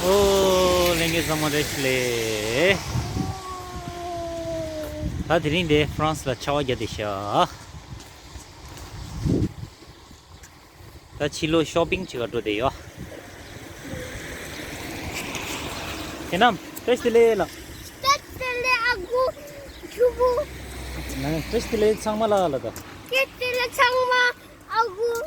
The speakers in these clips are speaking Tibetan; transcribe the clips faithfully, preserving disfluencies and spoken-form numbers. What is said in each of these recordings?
ཨོ། ལྷན་རྒྱས་ཚང་མ་བཀྲ་ཤིས་བདེ་ལེགས། ད་དེ་རིང་འདི་ཧྥ་རན་སི་ལ་ཆར་པ་བརྒྱབ་བསྡད་ཤག་ད་ཕྱི་ལོགས་ཤོ་པིང་བྱེད་ག་འགྲོ་བསྡད་ཡོད། ཁྱེད་རྣམས་བཀྲ་ཤིས་བདེ་ལེགས་ལགས། བཀྲ་ཤིས་བདེ་ལེགས་ཨ་ཁུ་ཆུ་བུ། བཀྲ་ཤིས་བདེ་ལེགས་ཚང་མ་ལ་ལ་ད། བཀྲ་ཤིས་བདེ་ལེགས་ཚང་མ་ཨ་ཁུ།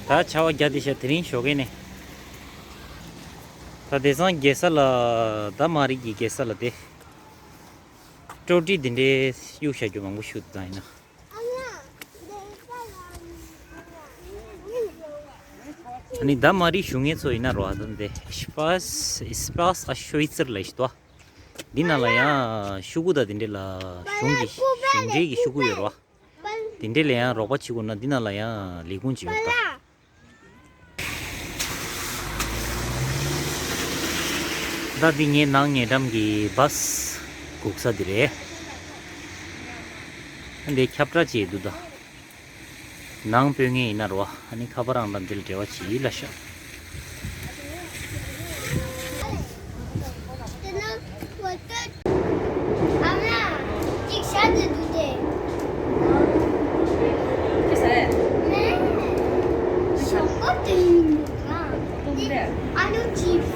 ད་ཆར་པ་བརྒྱབ་བསྡད་ཤག་དེ་རིང་ཞོགས་ཀས་ནས། ད་དེང་སང་རྒྱལ་ས་ལ། ད་མ་རི་གི་རྒྱལ་ས་ལ་དེ། སྤྲོ་སྐྲིད་འདི་འདྲའི་གཡུག་བཞག་རྒྱུ་མང་པོ་ཞིག་འདུག་ད་ཡིན་ན། ཨ་ནི་ད་མ་རི་བཞུགས་མཁན་ཚོ་ཡིན་ན་རོ། ཨ་ད་འདི་Espace Espace Schweizer ལབ་ཞིག་འདུག་འདི་ནང་ལ་ཡང་ཤོག་གུ་དང་དེ་འདྲ་ལ་གཞུང་གི་གཞུང་འབྲེལ་གྱི་ཤོག་གུ་ཡོད་རེད་བ། དེ་འདྲ་ལ་ཡང་རོགས་པ་བྱེད་དགོས་ན་འདི་ནང་ལ་ཡང་ལས་ཁུངས་ཅིག་ཡོད་རེད་ད། ད་འདི་ངའི་ནང་ཉེ་འགྲམ་གྱི་བྷ་སི་སྒུག་ས་འདི་རེད། འདི་ཁྱབ་བསྒྲགས་བྱས་འདུག་ད། ནང་སྤོས་ངེས་ཡིན་ན་རོ། ཨ་ནི་ཁ་པར་རང་དང་འདི་ལ་འབྲེལ་བ་བྱེད་ལ་ཤག Allô, chips.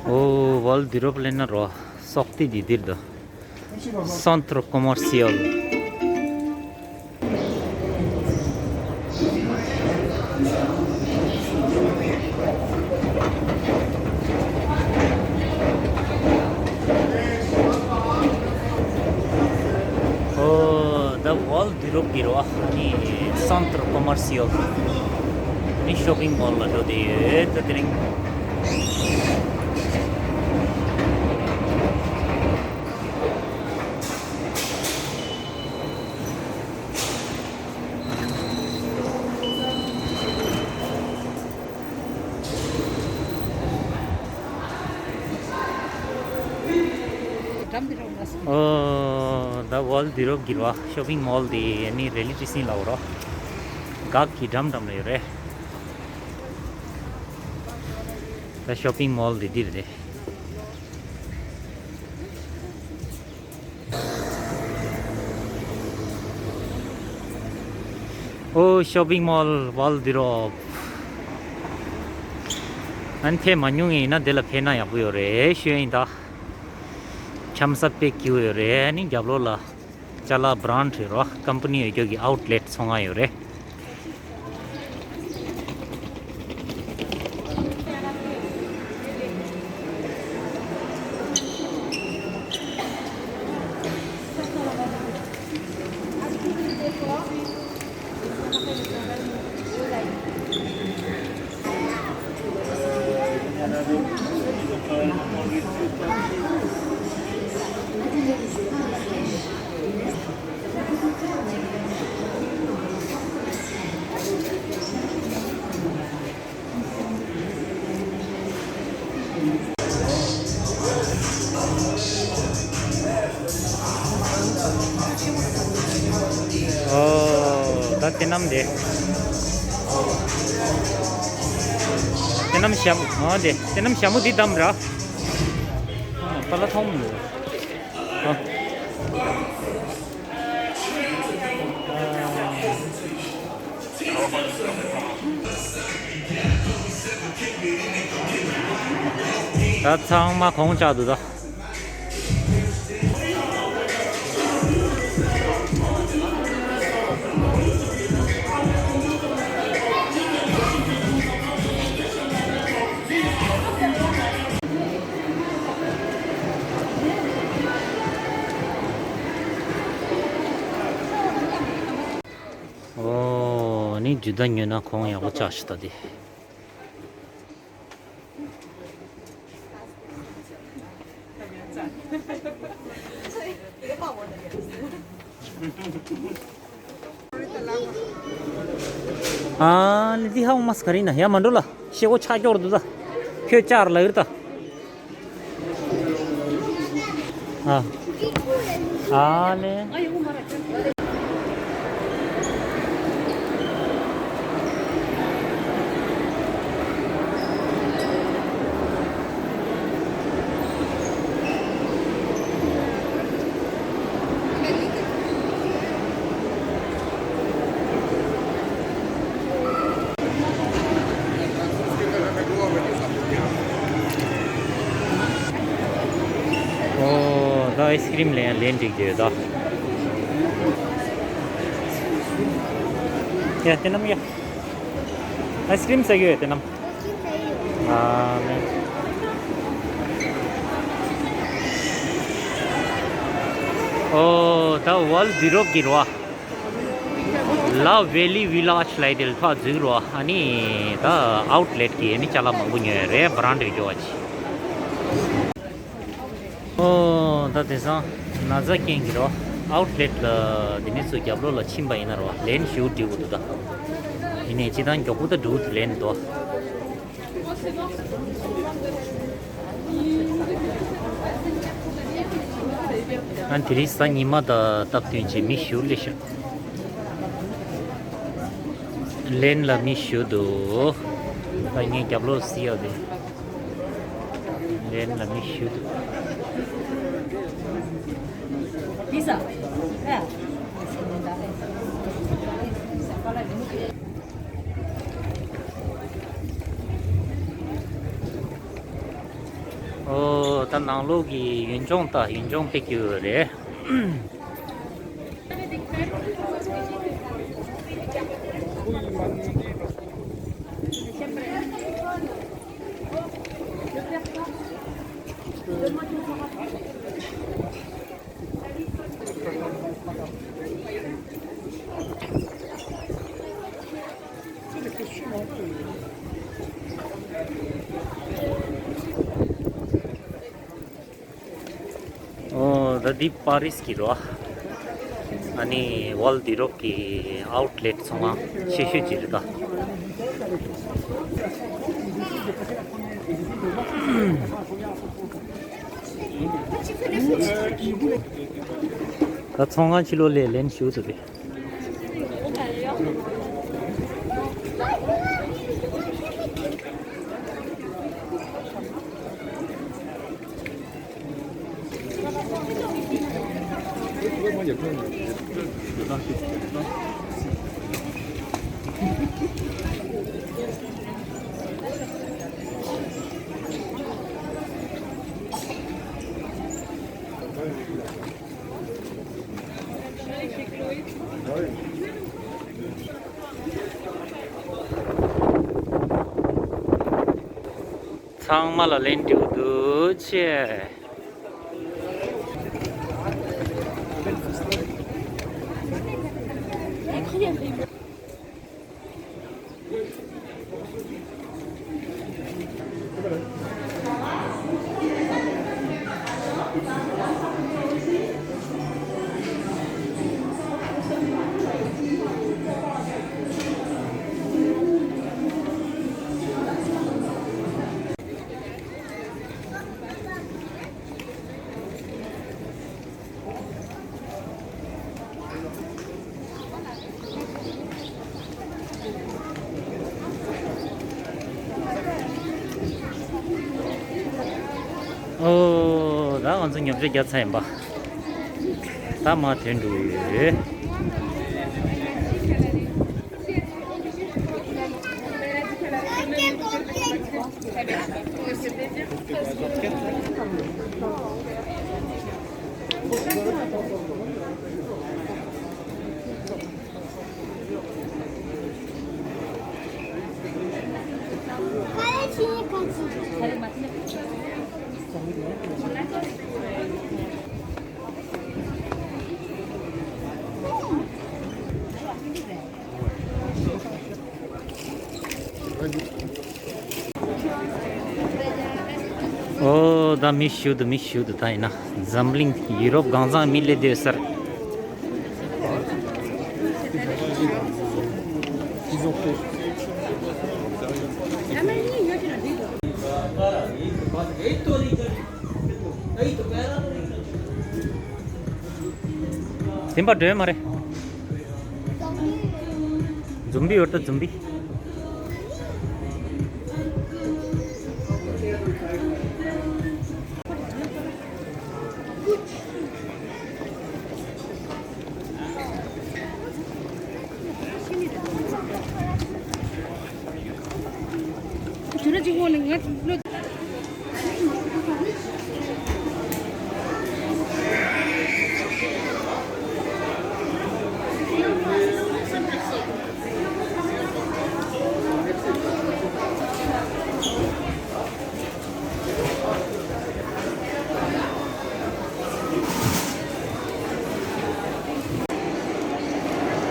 ཨོ། Val d'Europe ལབ་ན་རོ། སོག་ཏི་འདི་འདིར་འདུག Centre commercial. ཨོ། The Val d'Europe གི་རོ། ཨ་ནི་Centre commercial. ཨ་ནི་shopping mall ལ་འགྲོ་བསྡད་ཡོད་ད་དེ་རིང་། འགྲམ་འདི་རོ་ལ་སོང་། ཨོ། The Val d'Europe གི་རོ། shopping mall དེ་ཨ་ནི་རེ་ལི་ཏི་སི་ལ་འོ་རོ། གག་གི་འགྲམ་འགྲམ་ལ་ཡོད་རེད། The shopping mall དེ་འདིར་རེད། ཨོ། shopping mall Val d'Europe. ཨན་ཕེབས་མ་མྱོང་ངེས་ཡིན་ན་དེ་ལ་ཕེབས་ན་ཡག་པོ་ཡོད་རེད་ཤོད་ཡིན་ད། འཆམ་ས་དཔེ་སྐྱིད་པོ་ཡོད་རེད། ཨ་ནི་རྒྱབ་ལོགས་ལ་ཅ་ལག་brand ཡོད་རོ། company ཡོད་རྒྱུ་གི་outlet ཚོང་ཁང་ཡོད་རེད། ཨོ། ད་དེ་རྣམས་དེ། དེ་རྣམས་ཞྭ་མོ། ཨ་དེ། དེ་རྣམས་ཞྭ་མོ་འདི་བདམས་ར། པ་ལ་མཐོང་མི་འདུག་ཨ། ད་ཚང་མ་གོང་ཆག་འདུག་ད། ནི་འདི་ད་ཉོས་ན་གོང་ཡག་པོ་ཆགས་ཤི་ད་དེ། ཨ་ལི་དི་ཧའོ་མ་སི་ཀ་རི་ན་ཡ་མ་འགྲོ་ལ་ཤེ་གོ་ཆ་ཀྱོར་དུ་ད་ཁྱོད་ཅར་ལ་ཡིར་ད། ཨ། ཨ་ལེ། ཨོ། ད་ཨའི་སི་ཀྲིམ་ལེན་ཡང་ལེན་འགྲིག་རྒྱུ་ཡོད་ད། ཡ་དེ་རྣམས་ཡ། ཨའི་སི་ཀྲིམ་ཟ་རྒྱུ་ཡོད་དེ་རྣམས། ཨ་ལེ། ཨོ། ད་ཝལ་ཌི་རོབ་ཀྱི་རོ། ལ་ཝེ་ལི་ཝི་ལ་ཇི་ལབ་དེ་ལ་ཐོག་འཛུལ་རོ། ཨ་ནི་ད་ཨའུཊ་ལེཊ་གི་ཨ་ནི་ཅ་ལག་མང་པོ་ཉོས་རེད། བྷ་རན་ཌི་རེད་ཅོ་བ་ཅི། ཨོ། ད་དེང་སང་ན་ཚ་རྐྱེན་གྱིས་རོ། ཨའུཊ་ལེཊ་ལ་དེ་ནས་ཚུར་རྒྱབ་ལོགས་ལ་ཕྱིན་པ་ཡིན་ན་རོ། ལན་ཞུ་འགྲིག་གི་འདུག་ད། ཡིན་ནའི་སྤྱིར་བཏང་མགྱོགས་པོ་ད་འགྲོ་གི་འདུག་ལན་དོ། ཨ་དེ་རིང་གཟའ་ཉི་མ་དང་སྟབས་བསྟུན་བྱས་མི་ཞུ་ལེ་ཤ། ལན་ལ་མི་ཞུ་འདུག་ད་ངས་རྒྱབ་ལོགས་གཟིགས་ཡག་དེ། ལན་ལ་མི་ཞུ་འདུག་ཨོ། ད་ནང་ལོགས་ཀྱི་ཡུལ་ལྗོངས་ད་ཡུལ་ལྗོངས་དཔེ་སྐྱིད་པོ་རེད། ཨོ། ད་འདི་པ་རིས་ཀྱི་རོ། ཨ་ནི་ཝལ་ཌི་རོབ་ཀྱི་ཨའུཊ་ལེཊ་ཚོང་ཁང་ཆེ་ཤོས་ཅིག་རེད་ད། ད་ཚོང་ཁང་ཕྱི་ལོགས་ལ་ལན་ཞུ་ཐུབ་པས། ཚང་མ་ལ་ལན་འགྲིག་འདུག་ཆེ། ཨོ། ད་ང་ཚོ་ཉོ་ཆ་རྒྱག་ཚར་ཡིན་པ། ད་མར་ཐོན་འགྲོ་ཡོད། ད་མི་ཞུ་དུ་མི་ཞུ་དུ་ད་ཡིན་ན་འཛམ་གླིང་ཡུ་རོབ་གང་ཚང་མི་སླེབས་བསྡད་སར། དེན་པ་འགྲོ་ཡ་མ་རེད། འཛོམས་པི་ཡོད་ད་འཛོམས་པི།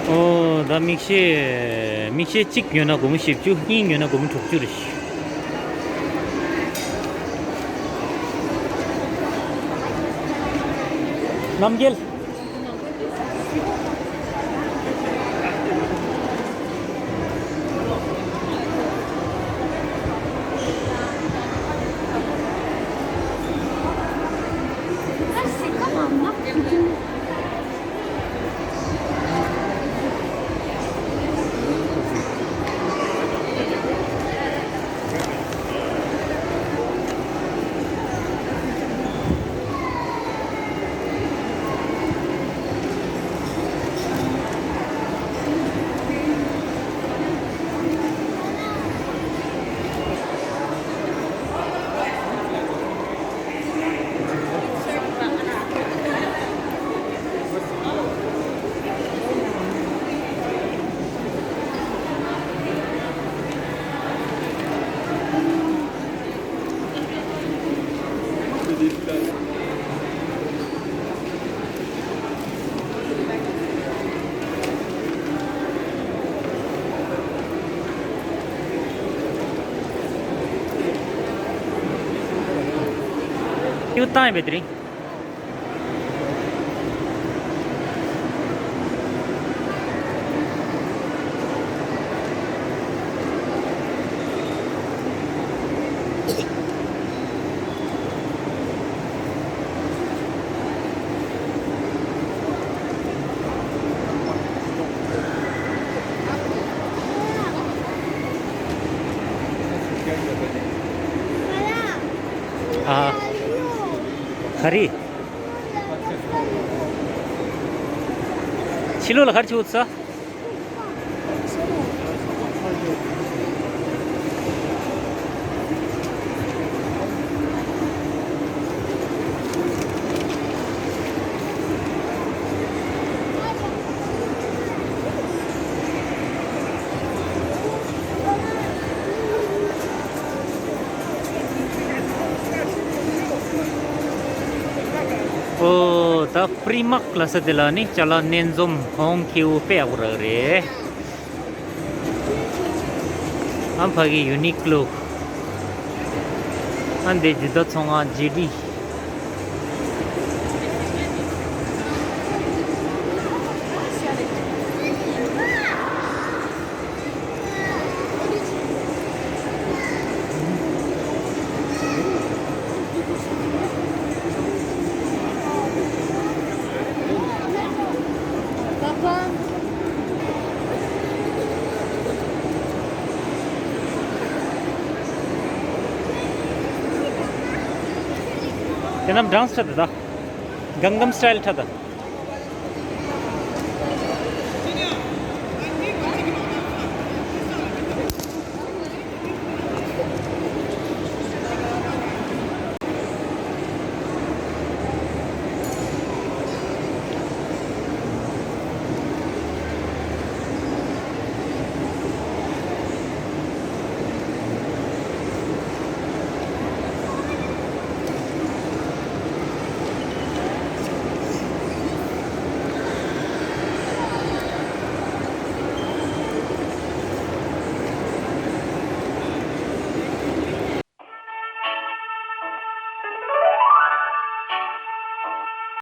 ཨོ་ད་མིག་ཤེལ་མིག་ཤེལ་གཅིག་ཉོས་ན་སྒོར་མོ་བཞི་བཅུ། གཉིས་ཉོས་ན་སྒོར་མོ་དྲུག་ཅུ་རེད། རྣམ་རྒྱལ། ཡུ་ཏང་བེ་དེ་རིང་། ཨ། ག་རེ། ཕྱི་ལོགས་ལ་ག་རེ་བྱེད་འུ་ཚོ། ཨོ་ད་པྲི་མག་ལ་ས་དེ་ལ་ནི་ཅ་ལག་སྣེ་འཛོམས་ཧོང་ཁེའུ་དཔེ་ཡག་པོ་རག་རེད། ཨ་ཕ་གི་ཡུ་ནིག་ལོ། ཨ་འདི་ཇི་ལྟ་ཚོང་ཨ་ཇི་ཌི། དེ་རྣམས་ཌང་སི་ཁྲ་དེ་དག་གང་གམ་སི་ཊའིལ་ཁྲ་དང་།